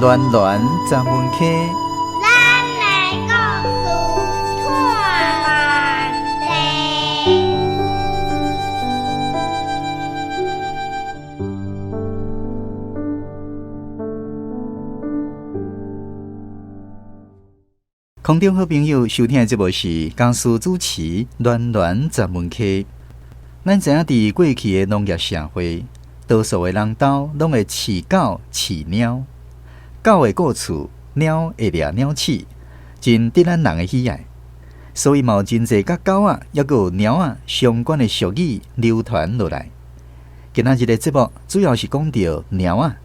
暖暖十文溪。咱的故事拖慢地。空中好朋友收听的节目是江苏主持暖暖十文溪。咱知影伫过去的农业社会，多数的人兜拢会饲狗、饲猫。狗会顾厝，猫会掠鸟鼠，真得咱人的喜爱。所以嘛有真济佮狗仔，犹阁有猫仔相关的俗语流传落来。今仔日的节目主要是讲著猫仔。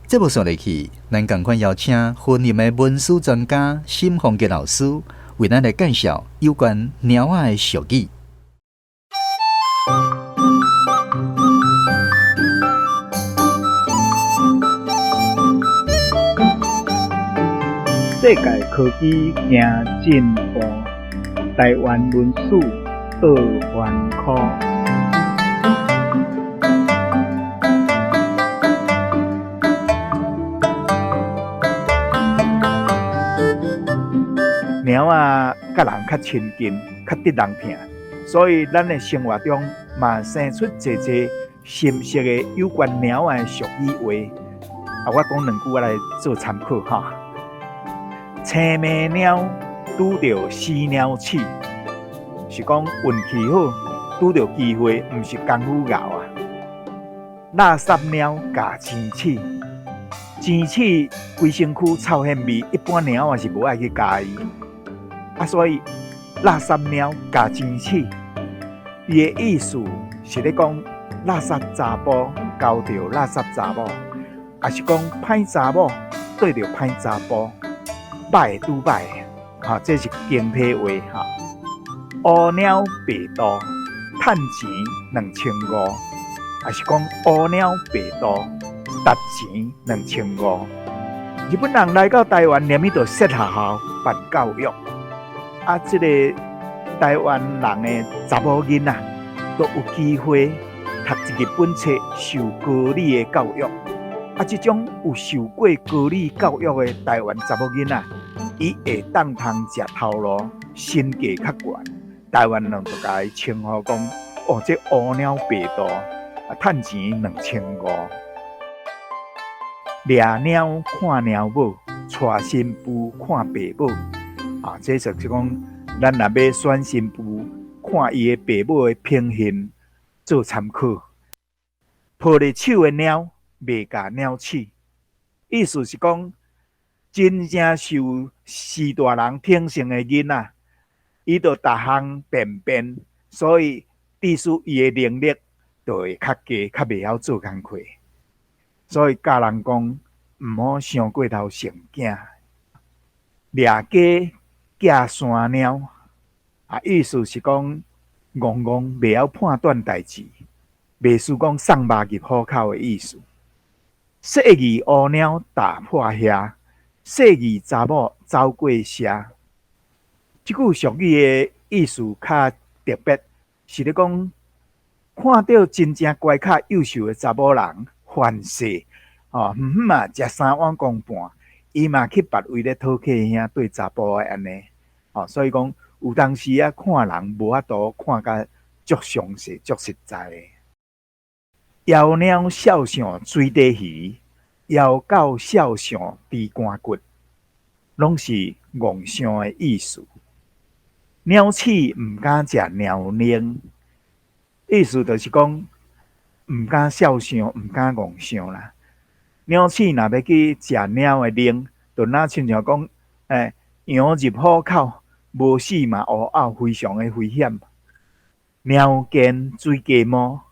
节目煞落去，咱仝款邀请云林的文史专家沈凤杰老师为咱来介绍有关猫仔的俗语。世界科技行进步，台湾文史倒翻科。猫仔佮人较亲近，较得人疼，所以咱的生活中嘛生出济济深色的有关猫仔的俗语话。我讲两句，我来做参考哈。青眉猫拄著死猫鼠，是讲运气好，拄著机会，毋是功夫𠢕啊。垃圾猫咬钱鼠，钱鼠规身躯臭腥味，一般猫仔是无爱去咬伊。所以垃圾猫咬钱鼠，伊的意思是咧讲垃圾查埔交著垃圾查某，也是讲歹查某对著歹查埔。歹的拄歹的，这是京体话哈。乌猫白肚，趁钱2500，也是讲乌猫白肚，值钱2500。日本人来到台湾，连伊就设学校办教育，这个台湾人的查某囡仔都有机会读一日本册，受高丽的教育。这种有受过高丽教育的台湾查某囡仔，伊会当通食头路，身价较悬。台湾人就共伊称呼讲：哦，这乌猫白肚，趁钱2500。掠猫看猫母，娶新妇看爸母。这就是讲，咱若欲选新妇，看伊的爸母的品行做参考。抱咧手的猫，袂咬鸟鼠，意思是讲，真正受序大人宠幸的囡仔，伊就逐项便便，所以致使伊的能力就会较低，较袂晓做工课。所以教人讲，毋好伤过头成囝。掠鸡寄山猫，意思是讲，戆戆袂晓判断代志，袂输讲送肉入虎口的意思。细语乌猫打破瓦，细语查某走过社。这句俗语的意思较特别，是咧讲看著真正乖巧优秀的查某人犯势，远远啊食三碗公半，伊嘛去别位咧讨客兄对查埔的按呢，所以讲有当时啊看人无法度看甲足详细、足实在的。枵猫笑像水底鱼，枵狗笑像猪肝骨，拢是戆想的意思。鸟鼠毋敢食猫奶，意思就是讲毋敢肖想，毋敢戆想啦。鸟鼠若欲去食猫的奶，就若亲像讲，羊入虎口，无死嘛乌拗，非常的危险。猫见水鸡毛，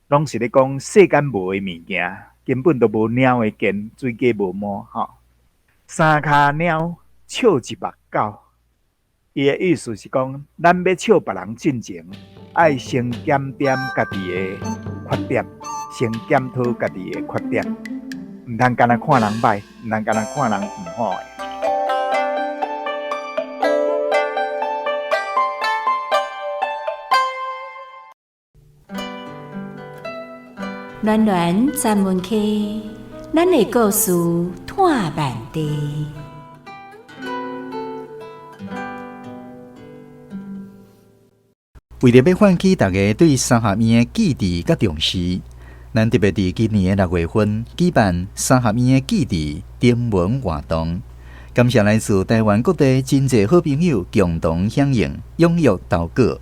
拢是咧讲世间无的物件，根本都无猫的见，水鸡无毛吼。三跤猫笑一目狗，伊的意思是讲，咱欲笑别人进前，爱先检点家己的缺点，先检讨家己的缺点，毋通干焦看人歹，毋通干焦看人毋好的。暖暖十文溪，咱的故事拖看万地。為著欲喚起大家對三合院的記憶佮重視，咱特別佇今年的六月份舉辦三合院的記憶徵文活動。感謝來自台灣各地真濟好朋友共同響應，踴躍投稿。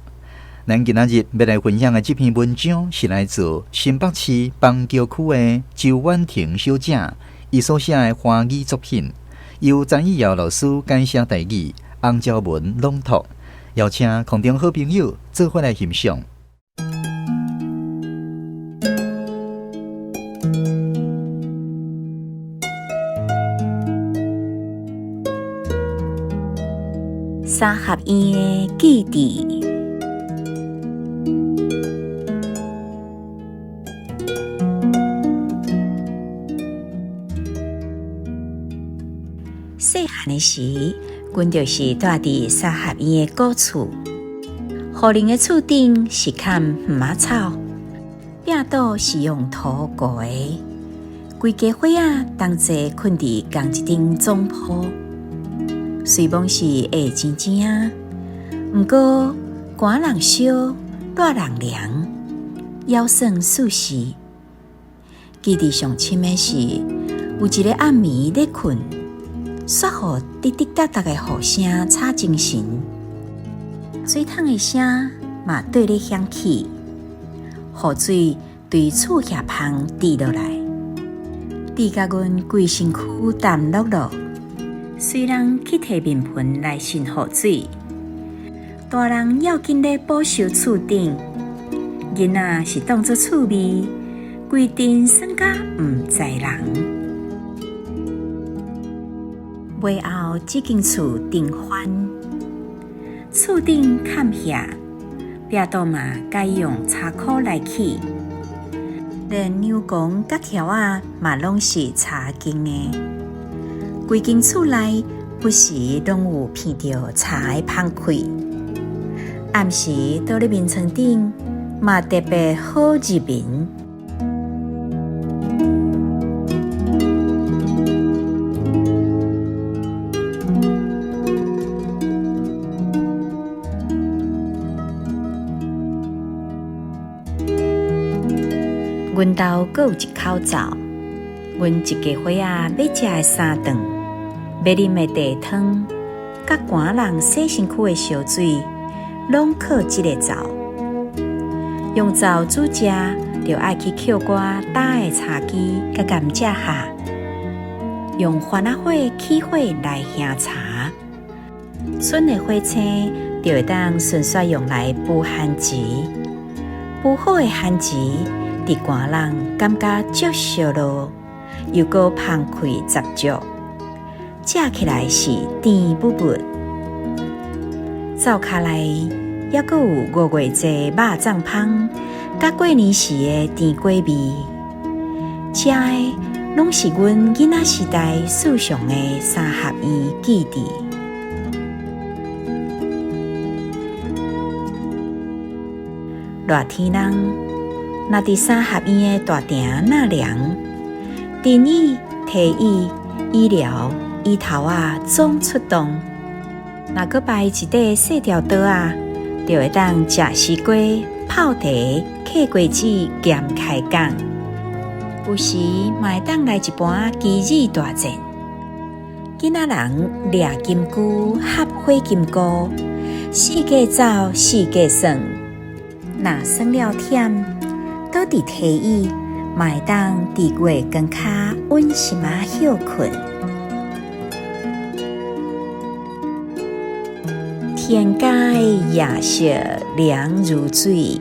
咱今仔日欲來分享的這篇文章是來自新北市板橋區的周婉婷小姐，伊所寫的華語作品，由詹以堯老師改寫台語，洪昭文朗讀。邀請空中好朋友做伙來欣賞。三合院的記憶。細漢的時，阮就是住佇三合院的古厝。雨林的厝頂是崁芋仔草，壁堵是用塗糊的。規家伙仔同齊睏佇仝一頂總鋪，雖罔是會真正，毋過寒人燒，熱人涼，猶算舒適。記得上深的是，有一个暗暝咧睏，煞予滴滴答答的雨聲吵精神，水桶的聲嘛綴咧響起，雨水對厝瓦縫滴落來，滴甲阮規身軀澹漉漉。隨人去提面盆來擤雨水，大人要緊咧補修厝頂，囡仔是當作趣味，規陣耍甲毋知人。尾後這間厝頂翻，厝頂崁瓦，壁堵嘛改用柴箍來起，連陽光佮柱仔嘛攏是柴間的。規間厝內不時攏有鼻著柴的芳氣。暗時倒咧眠床頂嘛特別好入眠。阮兜閣有一口灶，阮一家伙仔欲食的三頓，欲啉的茶湯，佮寒人洗身軀的燒水，攏靠這个灶。用灶煮食，就愛去抾寡焦的柴枝佮甘蔗葉，用番仔火起火來烘柴。賰的火星就會當順紲用來孵番薯，孵好的番薯，佇寒人感覺足燒熱，又閣芳氣十足，食起來是甜滗滗。灶跤內猶閣有五月節肉粽芳，佮過年時的甜粿味，這个攏是阮囡仔時代思想的三合院記憶。熱天人，若佇三合院的大埕納涼，陣椅、提椅、椅寮、椅頭仔總出動。若閣擺一塊細條桌仔，就會當食西瓜、泡茶、嗑瓜子兼開講。有時嘛會當來一盤棋子大戰。囡仔人掠金龜、合火金菇，四界走，四界耍。若耍了忝，倒佇提椅，嘛會當佇月光跤穩心仔歇睏。天街夜色涼如水，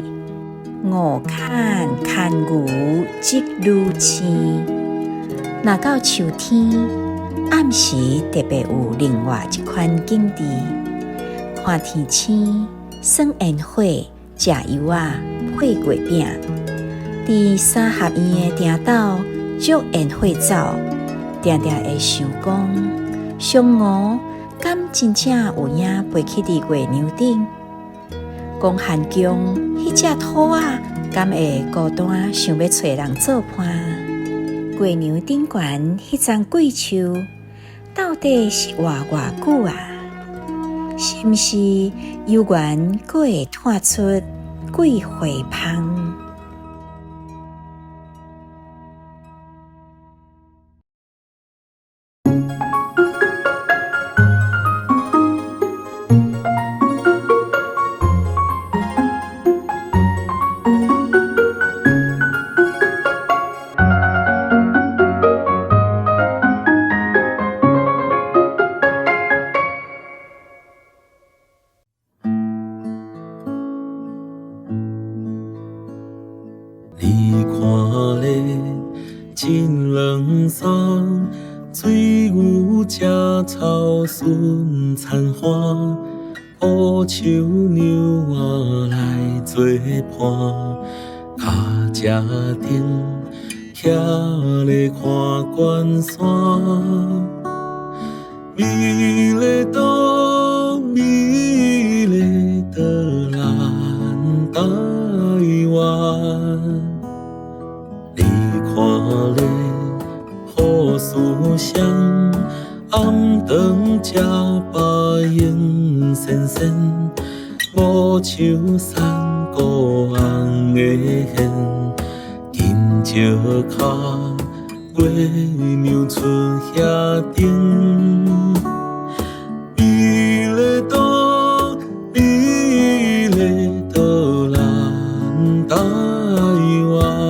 五崁牽牛織女星。若到秋天，暗時特別有另外一款景致，看天星，耍煙火，食油仔，配月餅。佇三合院的埕斗捉煙火走，定定會想講，嫦娥敢真正有影飛去佇月娘頂？廣寒宮彼隻兔仔敢會孤單想欲揣人做伴？月娘頂懸彼叢桂樹，到底是活偌久啊？是毋是猶原閣會湠出桂花芳？你看咧，真冷爽，水牛食草顺田花，乌秋娘仔来做伴，跤车顶徛咧看关山，美丽岛，美丽岛咱台湾。你看咧，好思想，暗顿食饱闲仙仙，无手山孤红的线，金石跤，月娘出遐顶。美丽岛，美丽岛，咱台湾。